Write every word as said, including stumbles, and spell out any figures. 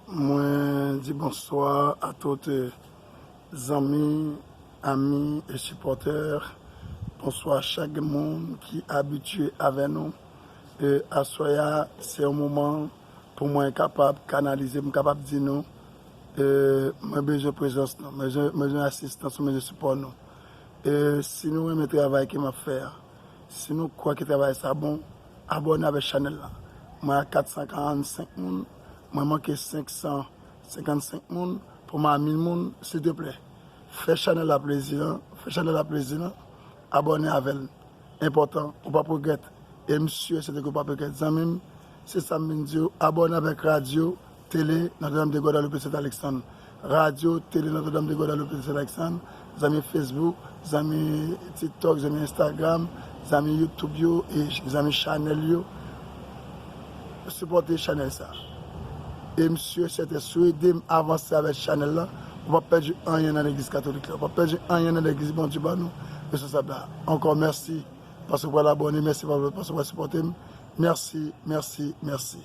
Mwen di bonswa a tout zanmi, ami e sipòtè. Bonswa chak moun ki abitye avè nou. E aswè a, se yon moman pou mwen kapab kanalize, m kapab di nou, e, mwen bezwen prezans nou, mwen bezwen, mwen bezwen asistans nou, mwen bezwen sipò nou. E si nou renmen travay ke m ap fè a, si nou kwè ke travay sa bon, abòne avèk chanèl la. Mwen a kat san karannsenk moun, mwen manke senk san senkannsenk moun pou m a mil moun, silteplè. Fè chanèl la plezi, non, fè chanèl la plezi, non, abòne avè l. Enpòtan, ou p ap regrèt. E m si e sèten ke ou p ap regrèt. Zanmi m, se sa m vin di w, abòne avèk radyo, tele, Notre-Dame de Guadeloupe Saint-Alexandre. Radyo, tele, Notre-Dame de Guadeloupe Saint-Alexandre. Zanmi Facebook, zanmi TikTok, zanmi Instagram, zanmi YouTube yo, e zanmi chanèl yo. Sipòte chanèl sa. E m si e sèten, si w ede m avanse avèk chanèl la, ou p ap pèdi anyen nan legliz katolik la. Ou p ap pèdi anyen nan legliz Bondye ban nou, responsab la. Ankò mèsi, paske w pral abòne, mèsi, paske w pral sipòte m. Mèsi, mèsi, mèsi.